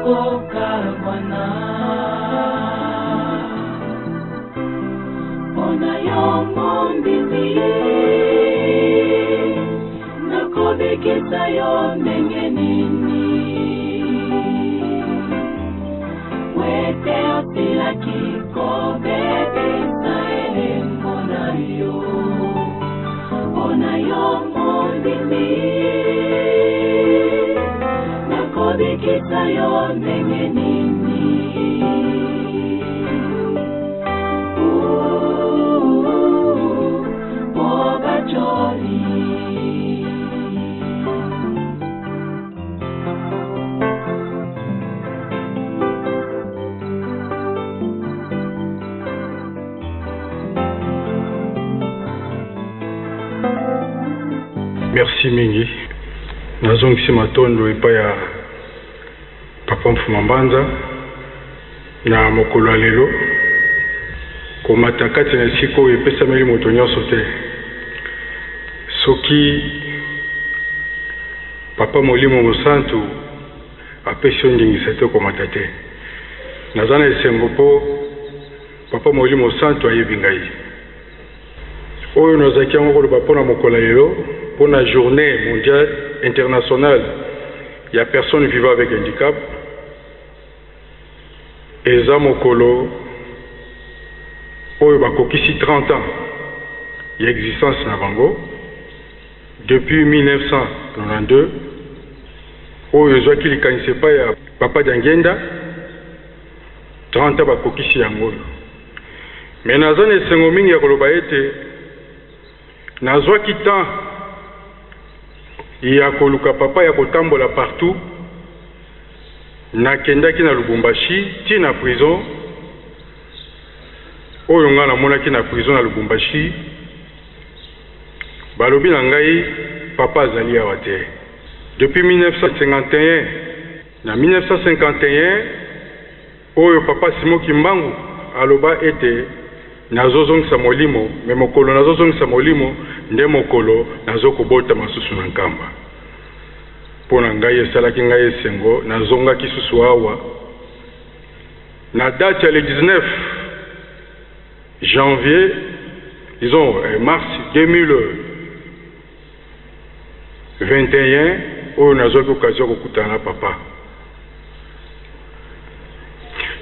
Tokokabwana Mpona yo mondimi Nakobikisa yo ndenge nini Wete osilaki kobebisa elembo na yo Mpona yo mondimi Nakobikisa yo ndenge nini Ooh, Bacholi. Merci mingi. Nazongisi matondo epai ya Papa Mfuma Mbanza na mokolo ya lelo komata kati na esika oyo epesameli moto nyonso te. Soki Papa Molimo Mosantu apesi yo ndingisa te, okomata te. Naza na esengo mpo Papa Molimo Santu ayebi ngai. Oyo nazalaki yango koloba mpo na mokolo ya lelo, mpo na journee mondiale internationale ya personnes vivant avec handicap, eza mokolo oyo bakokisi 30 ans ya existence na bango depuis 1992, oyo ezwaki likanisi epai ya Papa Diangienda. 30 ans bakokisi yango oyo. Mais naza na esengo mingi ya koloba ete nazwaki temps ya koluka papa ya kotambola partout. Nakendaki na Lubumbashi ti na prison oyo ngai namonaki na prison na Lubumbashi. Balobi na ngai papa azali awa te depuis 1951. Na 1951, oyo Papa Simon Kimbangu aloba ete nazozongisa molimo, mais mokolo nazozongisa molimo nde mokolo nazokobotama susu na Nkamba. Mpo na ngai esalaki ngai esengo, nazongaki susu awa na date ya le 19 janvier, disons mars 2021, oyo nazwaki occasion ya kokutana na papa.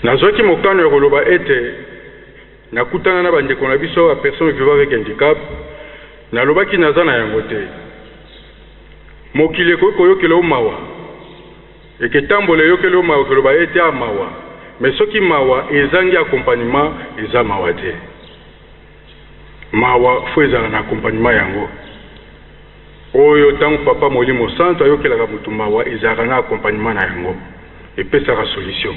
Nazwaki mokano ya koloba ete nakutana na bandeko na biso ya personne vivant avec handicap. Nalobaki naza na yango te. Mokili ekoki koyokela yo mawa, eketambola eyokeli yo mawa, koloba ete a mawa, mais soki mawa ezangi accompagnement, eza mawa te. Mawa fo ezala na accompagnement yango. Oyo tango Papa Molimo Santu ayokelaka mutu mawa, ezalaka na accompagnement na yango, epesaka solution.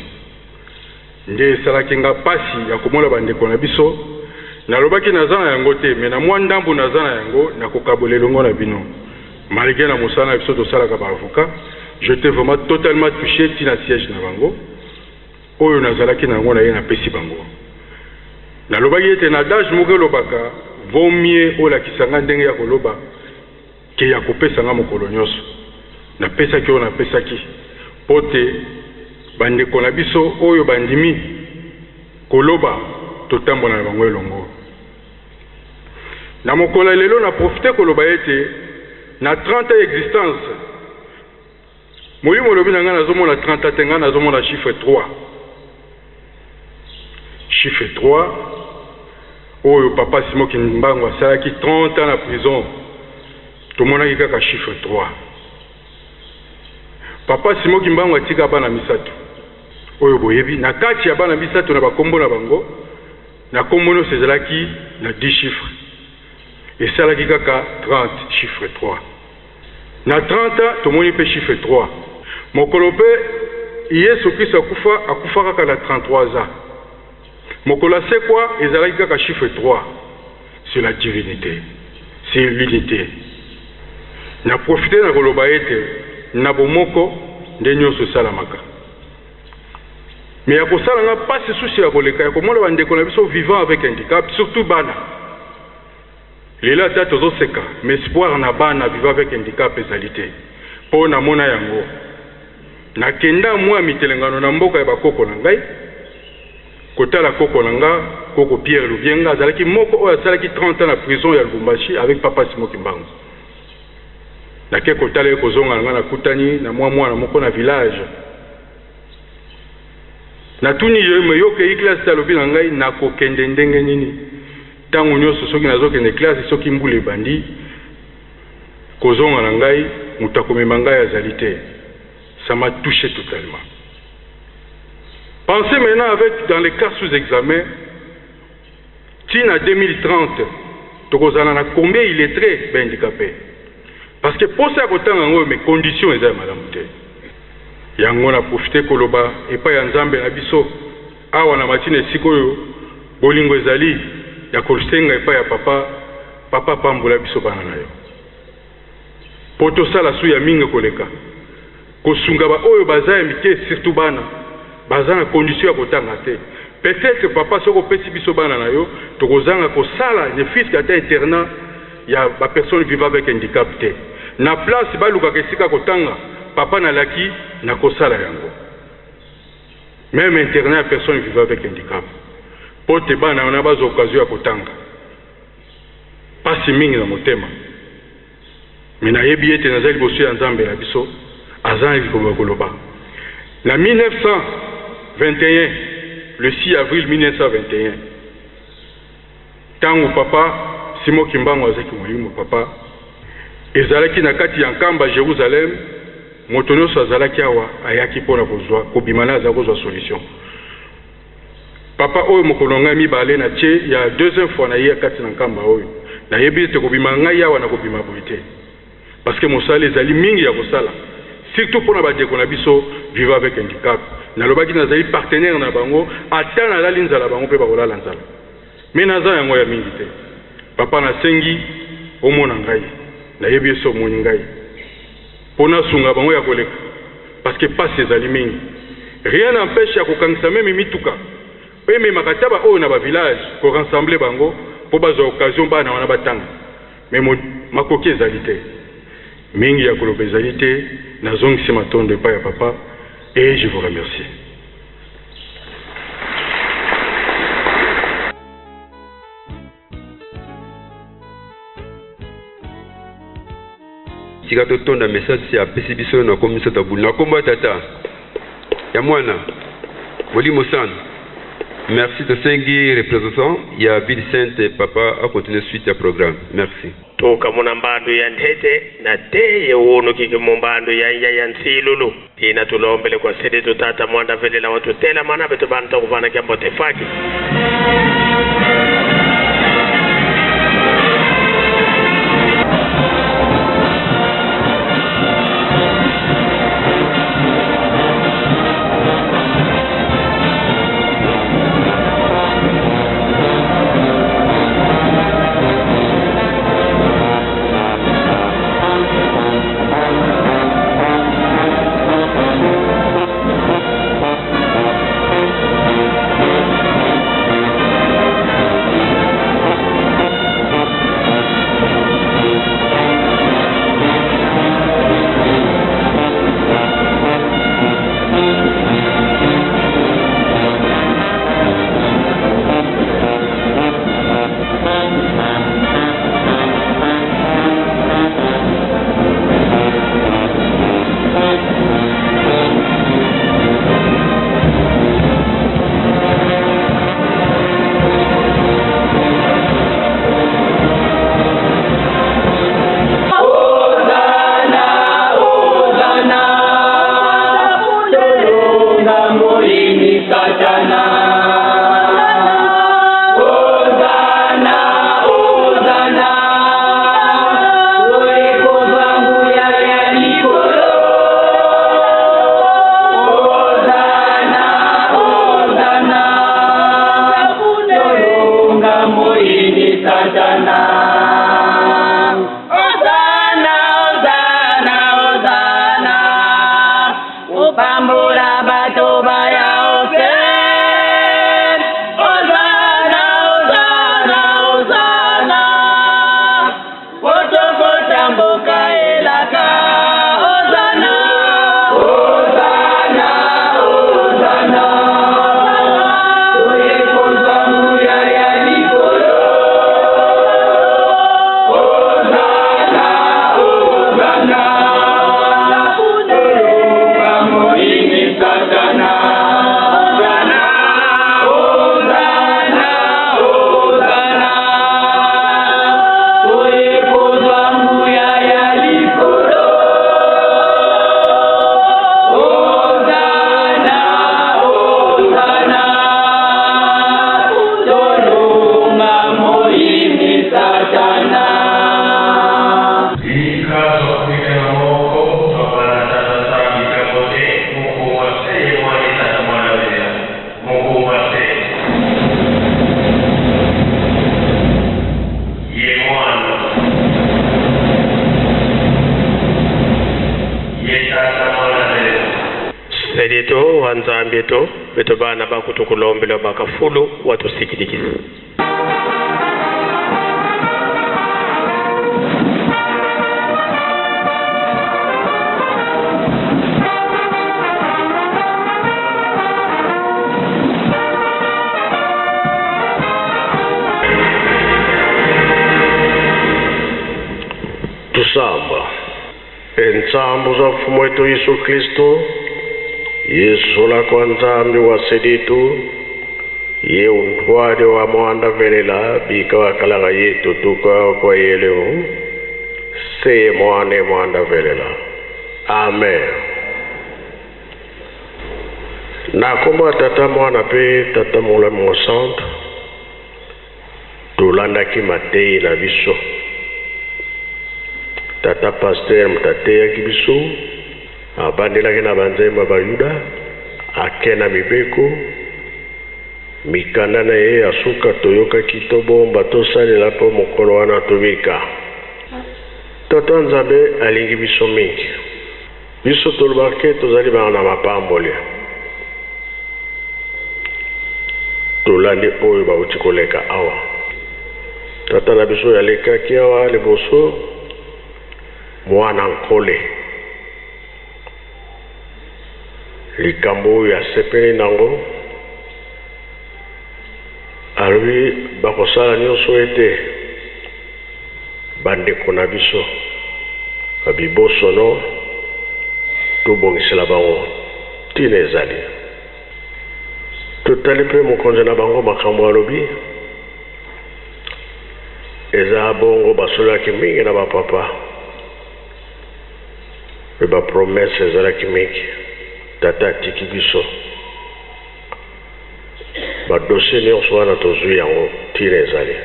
Nde esalaki nga pasi ya komona ba ndeko na biso. Nalobaki naza na yango te, mais na mwa ndambu naza na yango, nakokabola elongo na bino. Malgre na mosala na biso tosalaka ba avocats, j'etais vraiment totalement touche ti na siège na bango. Oyo nazalaki na yango na ye napesi bango. Nalobaki ete na adage moko elobaka vaut mieux olakisa nga ndenge ya koloba ke ya kopesa nga mokolo nionso. Napesaki oyo napesaki mpo te bandeko na biso oyo bandimi koloba totambola na bango elongo. Na mokolo ya lelo na profiter koloba ete na 30 ans ya existence, Molimo olobi na ngai nazomona 30 ans te, ngai nazomona chiffre 3. Chiffre 3 oyo papa Simon Kimbangu asalaki 30 ans na prison, tomonaki kaka chiffre 3. Papa Simon Kimbangu atika bana misato oyo boyebi, na kati ya bana misato na bakombo na bango, na kombo nyonso ezalaki na 10 chiffres, esalaki kaka 30 chiffre 3. Na 30 ans tomoni pe chiffre 3. Mokolo pe Yesu Christo akufa, akufa kaka na 33 ans. Mokolo asekwa ezalaki kaka chiffre 3. C'est la divinite. C'est l'unite. Na profiter na koloba ete na bomoko nde nionso esalamaka. Mais ya kosala nga pasi susu ya koleka ya komona ba ndeko na biso vivant avec handicap, surtout bana. Lelo ata tozo seka mais espoir na bana vivant avec handicap ezali te po na mona yango. Nakenda mwa mitelengano na mboka ya bakoko na ngai kotala koko na nga, koko Pierre Lubienga, azalaki moko oyo asalaki 30 ans na prison ya Lubumbashi avec papa Simon Kimbangu. Nake kotala ye, kozonga na nga nakutani na mwa mwana moko na village. Natuni ye, mais yo okeyi classe te? Alobi na ngai, nakokende ndenge nini? Tango nionso soki nazokende classe, soki mbula ebandi, kozonga na ngai, moto akomema ngai azali te. Ça m'a touche totalement. Pensez maintenant avec dans les cas sous examen, ti na 2030 tokozala na combien illettrés ba handicapés? Parce que posa ya kotanga yango mais condition eza ya malamu te. Yango na profiter koloba epai ya Nzambe na biso awa na matina esika oyo bolingo ezali ya kosenga epai ya papa, papa pambola biso bana na yo. Po tosala su ya mingi koleka kosunga ba oyo baza ya mike surtout bana baza na condition ya kotanga te. Peut etre papa soki opesi biso bana na yo tokozanga kosala ne fut ce que ata internat ya ba personnes vivant avec handicap te. Na place balukaka esika kotanga papa nalaki nakosala yango. Meme internat ya personnes vivant avec handicap po te bana wana bazwa occasion ya kotanga. Pasi mingi na motema mais nayebi ete naza liboso ya Nzambe na biso aza na likambo ya koloba. Na 1921, le 6 avril 1921, tango papa Simon Kimbangu azaki molimo, papa ezalaki na kati ya Nkamba Jerusalem, moto nionso azalaki awa ayaki pona kozua kobima naye azalaki kozua solution. Papa oyo mokolo na ngai mibale na tie ya deuxième fois na ye kati na nkamba oyo nayebi ete kobima na ngai awa na kobima boye te parce que mosala ezali mingi ya kosala surtout pona ba ndeko na biso vivant avec handicap nalobaki nazali partenaire na bango ata nalali nzala bango pe bakolala nzala mais naza yango ya mingi te papa nasengi omona ngai nayebi esi omoni ngai po nasunga bango ya koleka parce que pasi ezali mingi rien n'empeche ya kokangisa meme mituka oyo ememaka ata ba oyo na ba village ko rassembler bango po bazwa occasion bana wana batanga mais makoki ezali te mingi ya koloba ezali te nazongisi matondo epai ya papa et je vous remercie. Tika totonda message apesi biso na komisa tabulu na kombo ya tata ya mwana molimo santu merci tosengi representant ya ville sainte papa a continuer suite ya programme merci. Tuka muna mbandu ya nthete na teye wunu kiki mu mbandu ya ya ya nsilulu. Ina tulombele kwa sede tutata mwanda velela wa tutela mana betu banta kuvana kia mbote faki. Waselito wa Nzambi to beto bana bakutukulombela bakafulu watusikilikisa. Tusamba entsambu za mfumo wetu Yesu Kristo, Yesu kwa Nzambi wa seditu, ye untwale wa mwanda velela bika wakalaga yetu tuka kwa yeleu seye mwane mwanda velela. Amen. Na kombo ya Tata, Mwana mpe Tata Molimo Mosantu, tolandaki matei na biso. Tata pasteur moto ateyaki biso, abandelaki na banzembo ya Bayuda, ake na mibeko mikanda na ye ya suka toyokaki tobomba tosalela mpo mokolo wana tobika. Tata Nzambe alingi biso mingi. Biso tolobaka tozali bana na mapamboli. Tolandi oyo bauti koleka awa. Tata na biso oyo alekaki awa liboso, mwana nkole. Likambo oyo asepeli nango, alobi bakosala nyonso ete bandeko na biso babibosono tobongisela bango ntina ezali. Totali mpe mokonzi na bango makambo alobi eza bongo, basololaki mingi na bapapa mpe bapromese ezalaki mingi. Tata atiki biso badossier nyonso wana, tozwi yango ntina ezali.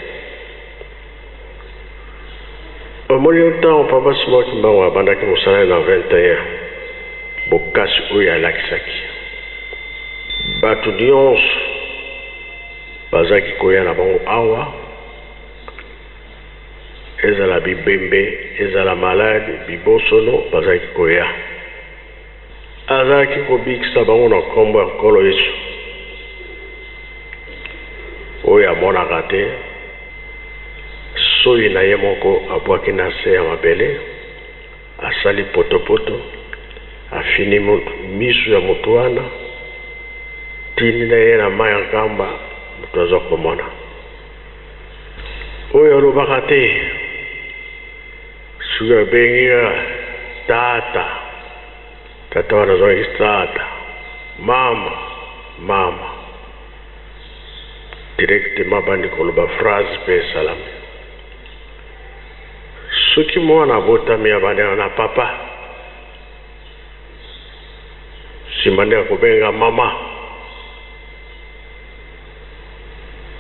Omoni ntango papa Simon Kimbangu abandaki mosala na 21, bokasi oyo alakisaki bato nyonso bazalaki koya na bango awa, ezala bibembe, ezala malade, bibosono, bazalaki koya. Azalaki kobikisa bango na nkombo ya Nkolo Yesu. Oyo amonaka te, soyi na ye moko abwaki na se ya mabele, asali potopoto, afini misu ya motu wana, tindi na ye na mai ya nkamba, moto aza komona. Oyo alobaka te, soki abengi tata, tata wana azwaki tata, mama, mama, directement bandi koloba phrase mpe esalami. Soki mwana abotami abandaka na papa, nsima nde akobenga mama.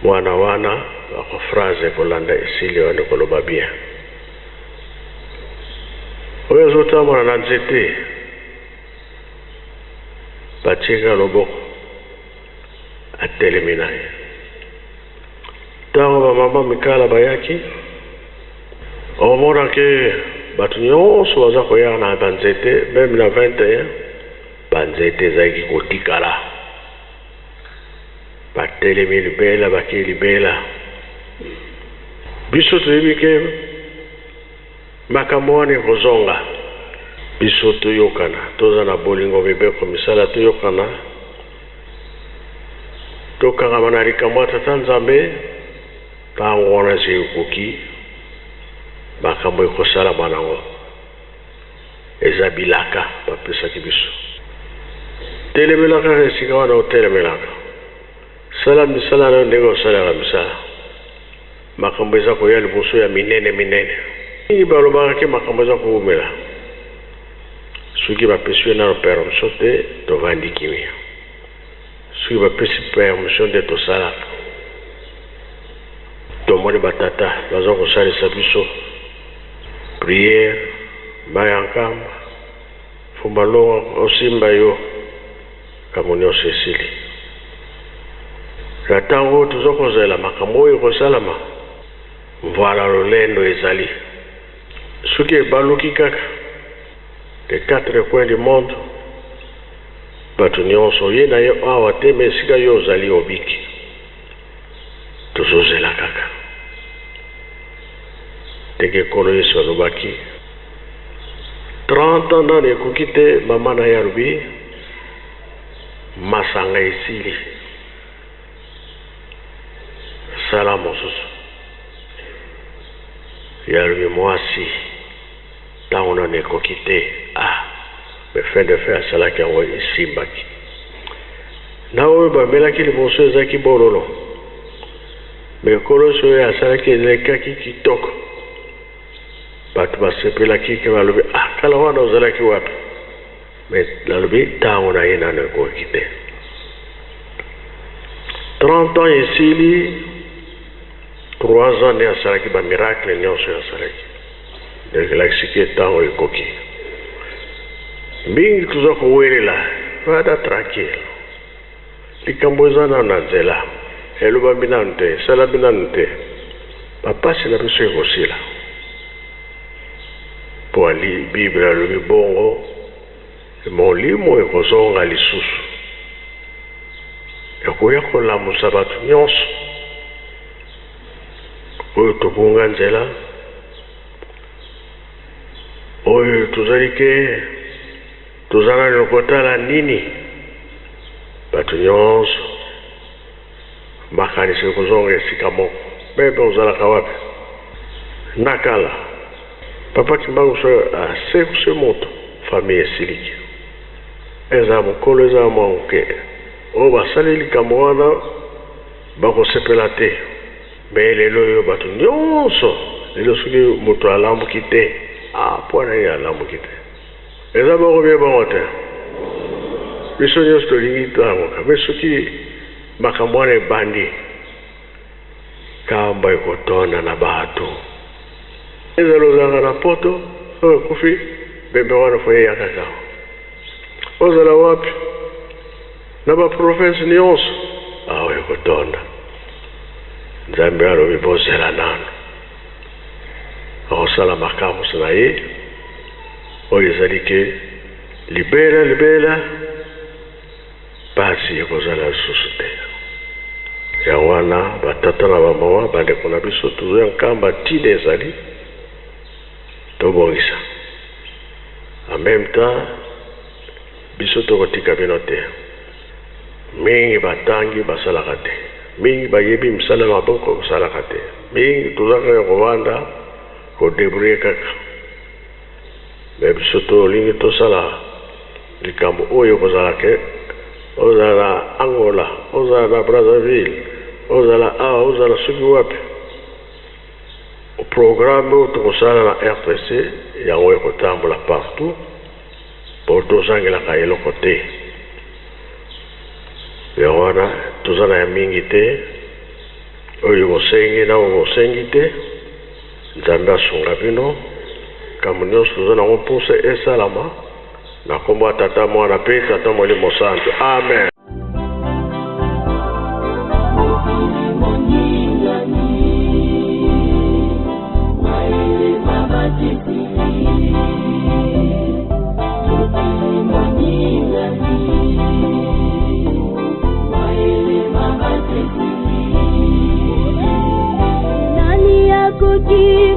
Mwana wana ako phrase ekolanda esili wana koloba bien. Oyo azotambola na nzete, batika loboko, atelemi na ye. Ntango bamama mikala bayaki, omonake bato nyonso baza koya na banzete, meme na 21 banzete ezalaki kotikala, batelemi libela, bakei libela. Biso toyebi ke makambo wana ekozonga. Biso toyokana, toza na bolingo, mibeko misala, toyokana, tokangama na likambo ya Tata Nzambe. Ntango wana esi ekoki, makambo ekosalama nango. Eza bilaka bapesaki biso. Telemela kaka esika wana otelemelaka, sala misala na yo ndenge osalaka misala. Makambo eza koya liboso ya minene minene. Mingi balobaka ke makambo eza kowumela. Soki bapesi yo nano permission te, tovandi kimia. Soki bapesi permission nde tosalaka. Tomoni batata baza kosalisa biso priere, mai ya nkamba, fumba longo osimba yo, kambo nyonso esili. Na ntango toza kozela makambo oyo ekosalama, mvala lolendo ezali. Soki ebaluki kaka les quatre coins du monde, Bato nyonso oye na yo awa te, me esika yo ozali obiki. Tozozela kaka ndenge Nkolo Yesu alobaki 30 ans nano ekoki te. Mama na ye alobi masanga esili, sala mosusu. Ye alobi mwasi, ntango nano ekoki te. Ah, mais fin de fin asalaki yango, esimbaki. Na oyo bamelaki liboso ezalaki bololo, me Nkolo Yesu oyo asalaki elekaki kitoko. Bato basepelaki ke balobi: "Ah, kala wana ozalaki wapi?" Me nalobi ntango na ye nano ekoki te. 30 ans esili, 3 ans nde asalaki bamiracle nyonso oyo asalaki. Donc elakisi ke ntango ekoki. Mingi toza kowelela, vada tranquille, likambo eza nano na nzela, elobami nanu te, esalami nanu te. Bapasi na biso ekosila, mpo ali Bible alobi bongo: molimo ekozonga lisusu, ekoya kolamusa bato nyonso oyo tobunga nzela, oyo tozali ke toza nano kotala nini. Bato nyonso makanisi ekozonga esika moko. Bebe ozalaka wapi na kala? Papa Kimbangu so asekuse moto, famille esiliki, eza mokolo, eza mwa moke oyo basali likambo wana, bakosepela te. Me lelo oyo bato nyonso, lelo soki moto alambuki te, ah, mpo na ye alambuki te, eza bongo bie bongo te. Biso nyonso tolingi tolamuka, me soki makambo wana ebandi, kamba ekotonda na bato. Ezala ozalaka na poto, soki okufi, bembe wana fo eya kaka. Ozala wapi na baprovince nyonso, awa ekotonda. Nzambe alobi bozela nano, akosala makambo na ye oyo ezali ke libela libela, pasi ekozala lisusu te. Yango wana, batata na bamama, bandeko na biso, tozoya nkamba, ntina ezali tobongisa. En même temps, biso tokotika bino te. Mingi batangi, basalaka te. Mingi bayebi misala ya maboko, basalaka te. Mingi toza kaka kovanda, kodébrouiller kaka. Me biso tolingi tosala likambo oyo kozala ke ozala na Angola, ozala na Brazzaville, ozala awa, ozala soki wapi, programme oyo tokosala na RTC yango ekotambola partout, mpo tozangelaka eloko te. Yango wana toza na ya mingi te, oyo bosengi na oyo bosengi te. Nzambe asunga bino. Likambo nyonso toza nango mposa esalama na nkombo ya Tata, Mwana mpe Tata Molimo Santo, amen. Mokili moningani, waelema bateteli. Mokili moningani, waelema bateteli. Nani akoki